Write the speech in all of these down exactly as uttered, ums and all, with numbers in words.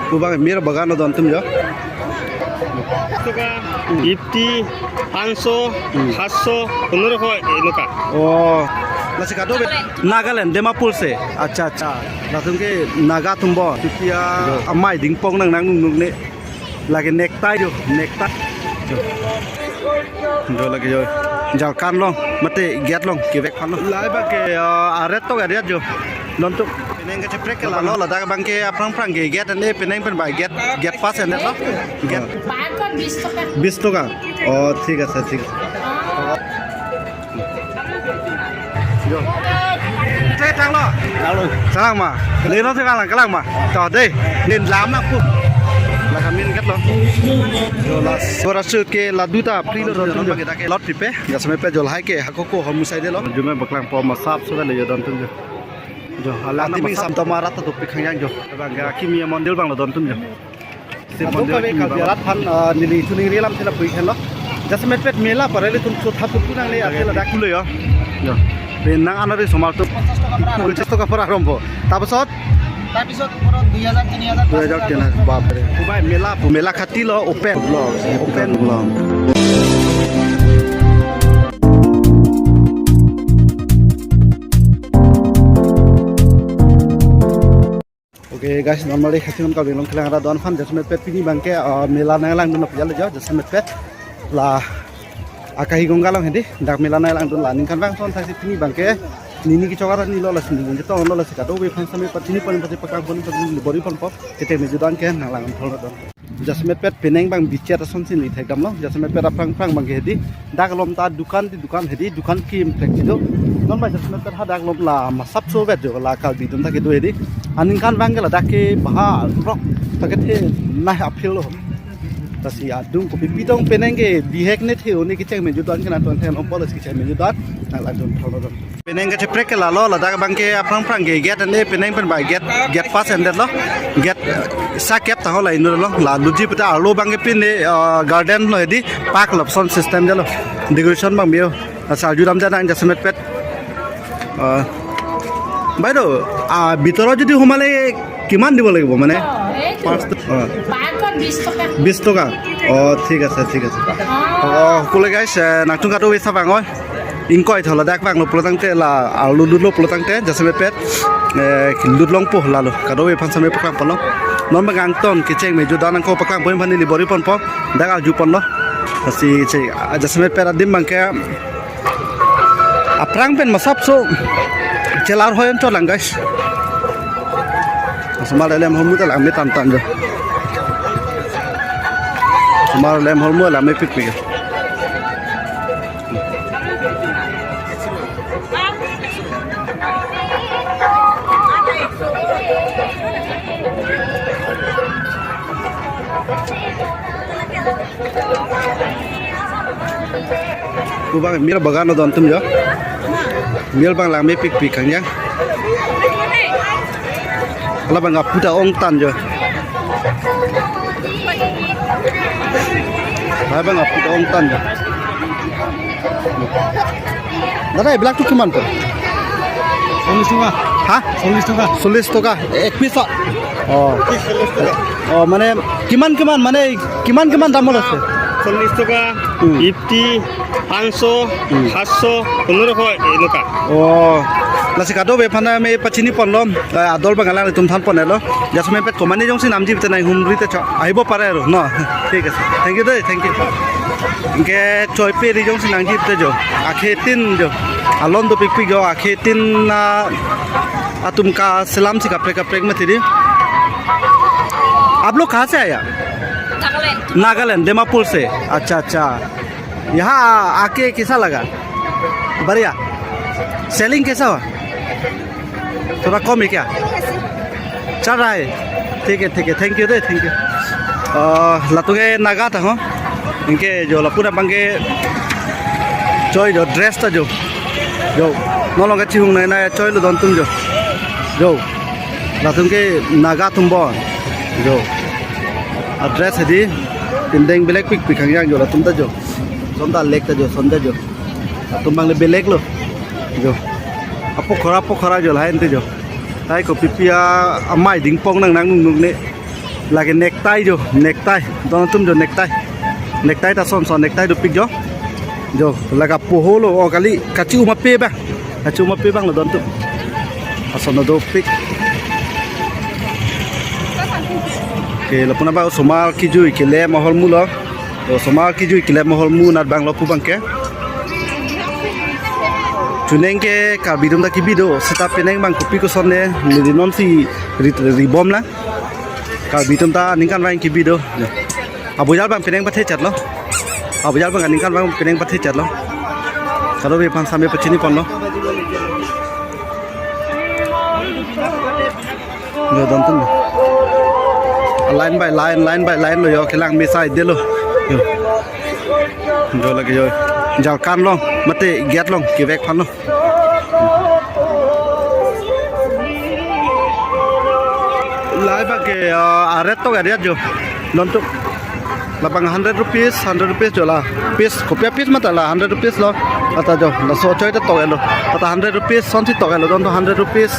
Kubang mir bagan lo don atum jo. Toka, fifty, পাঁচশ, সাতশ, পনেরোশ, এনেকুৱা। Oh, lasi kadokave Nagaland, Dimapur se. Acha, acha. Latum ke Naga atum bo. Tutia amei dingpong nang nang nung nung ne. Lake necktie jo, necktie. Jo. Jo lake jo. Jharkhand along, mate gate along, kevek aphan lo. Lahai abang ke, uh, aret to gari jo. Don atum. Penang kacheprek ke lalo, ladak abang ke aphrang phrang ke gate ane penang pen bai gate, gate pass ane lo. Gate. পার খন বিশ টকা। বিশ টকা। Oh, ঠিক আছে, ঠিক আছে। Jo. Te tanglo. Lalo. Salang ma. Leno te kalang kalang ma. To de. Nin lam na pu. La kamin gate lo. Jo las. Bora sut ke la duta pri lo don atum jo. Lot pipe. Jasemet pet jo lahai ke hako ko hom musai de lo. Jume paklang po ma sap so le jo don atum jo. Jo, hala na masap. Ati mi sam to mara ta dopik khang yang jo. Abang ke akimi mondir abang lo don atum jo. Ado kabe Karbi arat aphan, ah, neli chuning rilam thela pui khen lo. Jasemet pet mela parale tum chotha tu kunang le ate ladak kulo yo. Jo. Penang anari somar tu. পঞ্চাশ টকা পৰা আৰম্ভ। পঞ্চাশ টকা পৰা আৰম্ভ। তাৰপিছত? তাৰপিছত ওপৰত দুই হাজাৰ, তিনি হাজাৰ, দুই হাজাৰ, পাঁচ হাজাৰ, তিনি হাজাৰ। বাপৰে। খুবাই মেলা, মেলা খাতি lo open. Vlog, open vlog. Okay guys, normally khasi non ka belong kelang ada don aphan Jasemet pet pini abang ke, uh, mela nanglang dun apjal jo Jasemet pet la Akashi Ganga along hedi dak mela nanglang dun la ningkan vang son thaksi pini abang ke nini kechok arat ni lo lasi nini ketong lo lasi kadokave aphan same pachini pon pachini paklang pon pachini bori pon pop kecheng meju don ke nanglang thol don. Jasemet pet penang abang bichet ason si ni thek dam lo. Jasemet pet aphrang phrang abang ke hedi. Dak alom ta dukan ti dukan hedi, dukan kim thek si do. Non abang Jasemet pet hadak alom la masap so vet jo la Karbi atum ta kedo hedi. Aningkan abang ke ladak ke baha rok ta kethe nai apil lo. Lasi adung kopi pitong penang ke bihek ne the oni kecheng meju don ke na ton the alom polo si kecheng meju don. Nanglang dun thol don. Penang kacheprek ke lalo, ladak abang ke aphrang phrang ke gate ane penang pen bai gate, gate pass ane lo. Gate, eh, sa kep ta ho la inut lo, la luji puta arlo abang ke pine, eh, garden lo hedi, park lo sound system de lo. Decoration abang bio. Asa arju dam jana Jasemet pet. Eh, বাইদেউ, ah, ভিতৰত যদি সোমালে কিমান দিব লাগিব মানে? অ, এইটো। পাঁচ, অ। পাৰ খন বিশ টকা। বিশ টকা? অ, ঠিক আছে, ঠিক আছে। অ। অ, সকলোৱে guys, eh, nangtum kadokave sa abang oi. Ingkoi thola dak abang lo pulo tangte la, arlo lut lo pulo tangte, Jasemet pet, eh, lut longpo lalo. Kadokave aphan same paklang pon lo. Non abang angton kecheng meju don nangko paklang pon aphan neli bori pon po. Dak arju pon lo. Lasi che, ah, Jasemet pet adim abang ke aphrang pen masap so chelar hoyon cholang guys. Osomar lem holmu ta lang me tan tan jo. Osomar lem holmu lang me pik pik. Kubang mir bagan lo don atum jo. Mir abang lang me pik pik kang ya. Hala abang apu ta ong tan jo. Hala abang apu ta ong tan jo. দাদা, এইবিলাকতো কিমান পৰে? চল্লিছ টকা। হা? চল্লিছ টকা। চল্লিছ টকা এক পিচ? অ। পিচ চল্লিছ টকা। অ, মানে কিমান কিমান, মানে কিমান কিমান দামৰ আছে? চল্লিছ টকা, উম। ফিফটি, পাঁচশ, উম। সাতশ, পোন্ধৰশ, এনেকুৱা। অ, lasi kadokave aphan me pachini pon lo, eh, ador abang alanglitum than pon lo. Jasemet pet komane jongsi namji pute nai humri te cho. Ahibo pare aro, no? ঠিক আছে। Thank you dei, thank you. Anke choi pe ri jongsi nangji pute jo. Akhe tin jo. Alon dopik pik jo, akhe tin na atum kaselam si kaprek kaprek mati di. आप लोग कहाँ से आया? नागालैंड। नागालैंड, दीमापुर से। अच्छा, अच्छा। यहाँ आके कैसा लगा? बढ़िया। सेलिंग कैसा हुआ? थोड़ा कम है क्या? चल रहा है। ठीक है, ठीक है। Thank you dei, thank you. Ah, latum ke Naga ta ho. Anke jo lapu abang ke choi jo dress ta jo. Jo. Non along kachihung nai nai choi lo don atum jo. Jo. Latum ke Naga atum bo. Jo. A dress hedi. Pindeng belek pik pik kang yang jo latum ta jo. Son ta lek ta jo, son ta jo. Atum abang le belek lo. Jo. Apokhara, apokhara jo lahai ante jo. Hai kopi pi amei dingpong nang nang nung nung ne. Lake necktie jo, necktie. Don atum jo necktie. Necktie ta son son necktie dopik jo. Jo, lake poho lo, oh kali, kachi-u mape bang. Kachi-u mape bang lo don atum. Ason lo dopik. Oke, lapu na ba osomar kejui kelem ahormu lo. Osomar kejui kelem ahormu nat bang lo pu bang ke. Chuneng ke Karbi atum ta kebi do, seta penang bang kopi koson ne, neli non si rit ribom lang. Karbi atum ta ningkan vang kebi do. Abujal bang penang pathe chat lo. Abujal bang ningkan vang penang pathe chat lo. Kado be pan same pachini pon lo. Yo don atum. Line by line, line by line lo yo, kelang mesai de lo. Yo. Jo lake yo. Jalkan long, mate gate long, kevek phan lo. Lai bang ke, ah, aret tok aret jo. Don atum. Labang hundred rupees, hundred rupees jo la. Piece, kopi a-piece mata la, hundred rupees lo. Ata jo, laso choi ta tok-et lo. Ata hundred rupees, son si tok-et lo, don atum hundred rupees.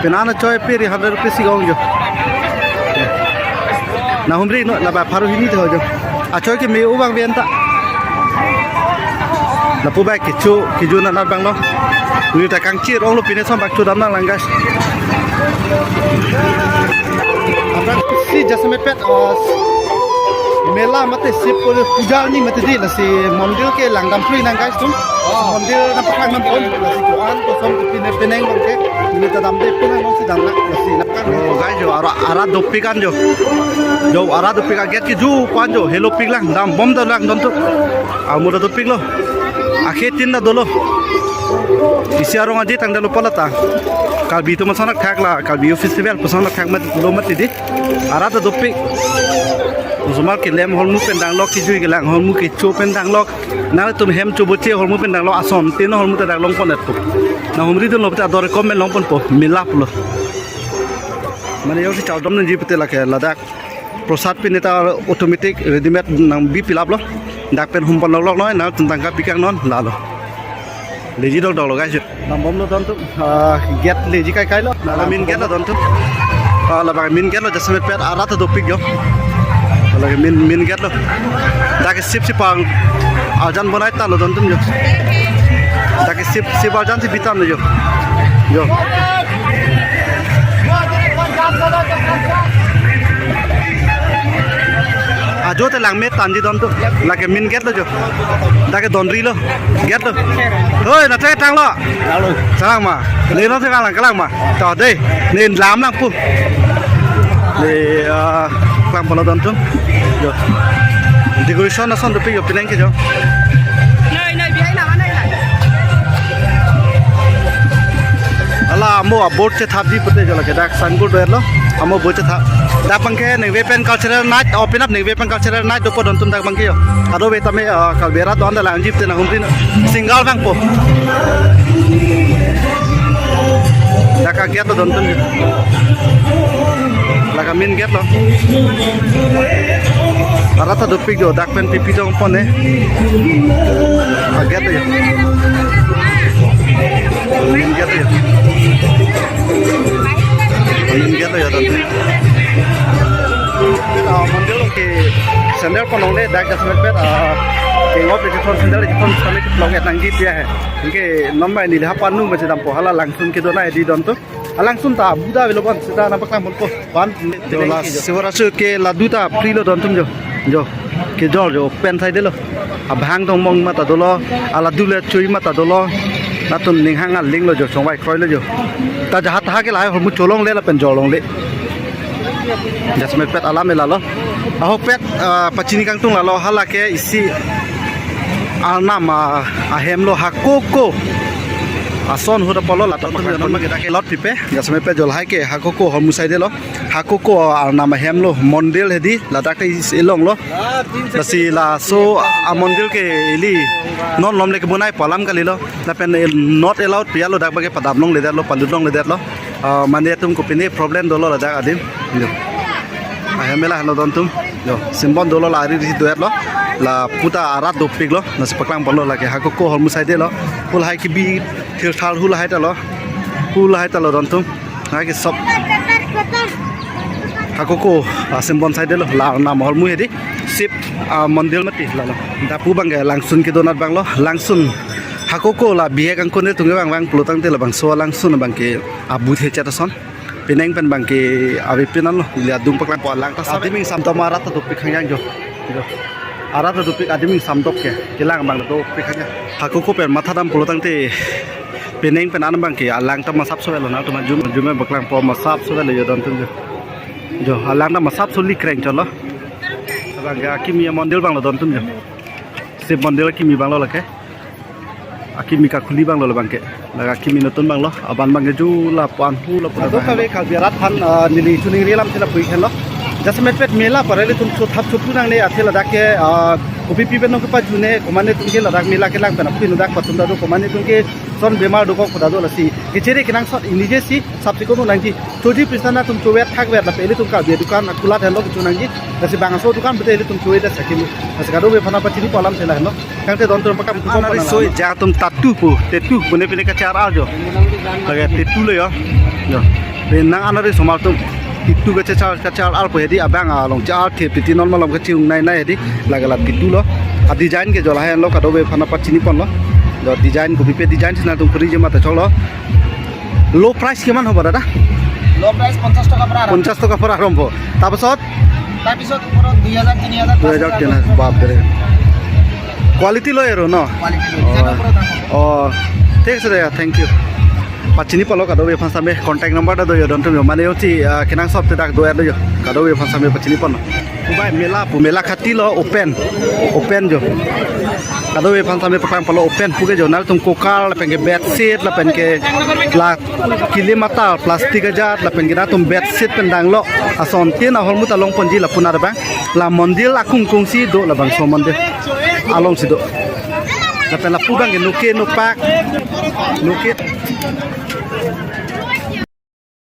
Penang achoi piri hundred rupees si ong jo. Nahumri no, laba pharo hini tho jo. Achoi ke me-u bang ven ta. Lapu ba kecho, kejo na nat bang lo. Uni ta kangchir ong lo pine som bak chodam nang lang guys. Aphrang si jasemet pet, uh, mela mate Shiv puja arni mate di lasi mondir ke langdam phui nang guys atum. Oh. Mondir nangpaklang nang pon lasi ko-an koson kopine penang bang ke. Uni ta damde penang bang si dam lang lasi nangpaklang. Oh guys jo, arat, arat dopik an jo. Jo arat dopik a gate kejo pan jo, helo pik lang, dambom dam lang don atum. Ahormu ta dopik lo. Akhe tin ta dolo. Isi arong aji tang dalo pala ta. Karbi atum ason thakthak la, Karbi Youth Festival ason thakthak mat lo mati di. Arat ta dopik. Osomar kelem ahormu pen dang lok, kejui kelang ahormu kecho pen dang lok. Nangtum hem choboche ahormu pen dang lok, ason tin ahormu ta dang long pon-et pu. Nahumri dun lo pute ador kom pen long ponpo, mela pulo. Mane yo si chaldom nangji pute lake ladak. Prasad pine ta automatic readymade nangbi pilap lo. Dak pen hum pon lok lok noi, nangtum tangka pikang non, lalo. Leji dok dok lo guys. Dambom lo don atum, ah, gate leji kai kai lo. Lake main gate lo don atum. Ah, labang main gate lo, jasemet pet arat ta dopik jo. Lake main, main gate lo. Dak ke Shiv si pang arjan bonai ta lo don atum jo. Dak ke Shiv, Shiv arjan si bitam lo jo. Jo. Ajo te langme tangji don atum. Lake main gate lo jo. Dak ke donri lo. Gate lo. Hoi, na te tang lo. Lalu. Salang ma. Le no te lang kalang ma. To dei. Ne lam lang pu. Le, ah, klang pon lo don atum. Jo. Decoration ason dopik jo penang ke jo. Nai, nai, bihai nama nai, nai. Hala amo a-board chethapji pute jo lake dak sanggul do-et lo. Amo board chethap. Dak bang ke ningve pen cultural night, open up ningve pen cultural night dopo don atum dak bang ke jo. Kado be tame, ah, kalbera don da langji pute nahumri na. Single bang po. Dak a gate lo don atum. Lake main gate lo. Arat ta dopik jo, dak pen pipi dong pon ne. A gate lo jo. Main gate lo jo. Main gate lo jo don atum. Ah, mondir along ke sandal pon longle, dak jasemet pet, ah, kengop le jithon sandal jithon sandal ke long et nangji tia hai. Anke non bai neli ha panu ma chedampo, hala langsun kedo nai di don atum. Alangsun ta buda avelo bon seta nangpaklang ponpo. Ban. Jo la Sivarasu ke ladu ta free lo don atum jo. Jo. Kejor jo pen sai de lo. Abhang tong mong mata dolo. Aladu le chui mata dolo. Latum ning hang aling lo jo, chongvai kroi lo jo. Ta jahat ha ke lahai ahormu cholongle lapen jorlongle. Jasemet pet alam e lalo. Ahok pet, ah, pachini kangtung lalo, hala ke isi arnam, ah, ahem lo Hakoko. Ason ahut apotlo latum non ma ke dak ke lot pipe. Jasemet pet jo lahai ke Hakoko ahormu sai de lo. Hakoko arnam ahem lo, mondir hedi, ladak ke isi long lo. Lasi laso amondir ke ili non lom le kebonai pu alam kali lo. Lapen il-, not allowed pu ya lo, dak bang ke padam longledet lo, palut longledet lo. Ah, mane atum kopine problem dolo ladak adim. Yo. Ahem mela hano don atum. Jo, simbon dolo la ari ri do-et lo. Lapu ta arat dopik lo. Nasi paklang pon lo lake Hakoko ahormu sai de lo. Hu lahai kebi thirthar hu lahai ta lo. Hu lahai ta lo don atum. Hai ke sop. Hakoko, ah, Simbonsai detlo, la Arnam ahormu hedi. Shiv, ah, mondir mati lalo. Lapu abangke langsun kedo anat abanglo, langsun. Hakoko la bihek angkon atum ke vang vang pulotangte labangso langsun abangke abu the chat ason. Penang pen abangke ave penang lo, ili adung paklangpo, alang ta. Adim ingsam dopma arat ta dopik khangjang jo. Jo. Arat ta dopik, adim ingsam dop ke. Kelang abang dopik khangjang. Hakoko pen mathadam pulotangte penang pen an abangke alang ta masap sovelo, nangtum arjum, arjum paklangpo, masap sovelo jo don atum jo. Jo, alang ta masap soli kreng chotlo. Abangke akimi mondir abanglo don atum jo. Shiv mondir akimi abanglo lake. Akimi kakhuli abanglo labangke. Lake akimi nutun abanglo. Aban abangke ju lapu-an hu lapu. Ado kave Karbi arat aphan, ah, neli chuningri alam si lapu-ik henlo. Jasemet pet mela apar ilitum chothap chophu nangne athe ladak ke, ah, kopipi pen nong kepajune, komatne atum ke ladak mela kelang pen aphi nodak patum ta do, komatne atum ke son bemar dokok pu ta do, lasi kechere kenangsot inije si sap si kono nangji. Choji pisa nangtum chovet thakvet lapen ilitum Karbi adukan akulat henlo kecho nangji. Lasi bangso adukan pute ilitum chovet ta sakimi. Lasi kadokave aphan pachinipo alam si la henlo. Tangte don atum pakam tu. Anari soi ja atum tatu pu, tetu pu ne pine kachar ar jo. Lake tetu lo jo. Jo. Penang anari osomar atum tetu kachar, kachar ar pu hedi, abang along char thep titi non malom kachirung nai nai hedi. Lake la tetu lo. A design ke jo lahenlo, kadokave aphan pachiniponlo. Jo, design kopipi design si nangtum kuri jema ta choklo. Low price কিমান হ'ব দাদা? Low price পঞ্চাশ টকা পৰা আৰম্ভ। পঞ্চাশ টকা পৰা আৰম্ভ। তাৰপিছত? তাৰপিছত ওপৰত দুই হাজাৰ, তিনি হাজাৰ, দুই হাজাৰ, পাঁচ হাজাৰ, তিনি হাজাৰ, বাপৰে। কোৱালিটি লৈ আৰু ন? কোৱালিটি লৈ। অ। ডিজাইনৰ ওপৰত দাম হ'ব। অ, ঠিক আছে দে, thank you. Pachinipalo kadokave aphan same, contact number ta do jo don atum jo. Mane uthi, ah, kenangsot te dak do jo. Kadokave aphan same pachiniponlo. Kubai mela pu, mela khati lo open. Open jo. Kadokave aphan same paklangpalo open pu ke jo, nangtum kokar lapen ke bedsheet lapen ke la kilim atar plastic ajat lapen ke nangtum bedsheet pen danglo ason tin ahormu ta longponji lapu anat abang. La mondir akung kung si do, labangso mondir along si do. Lapen lapu abangke noke nopak noke.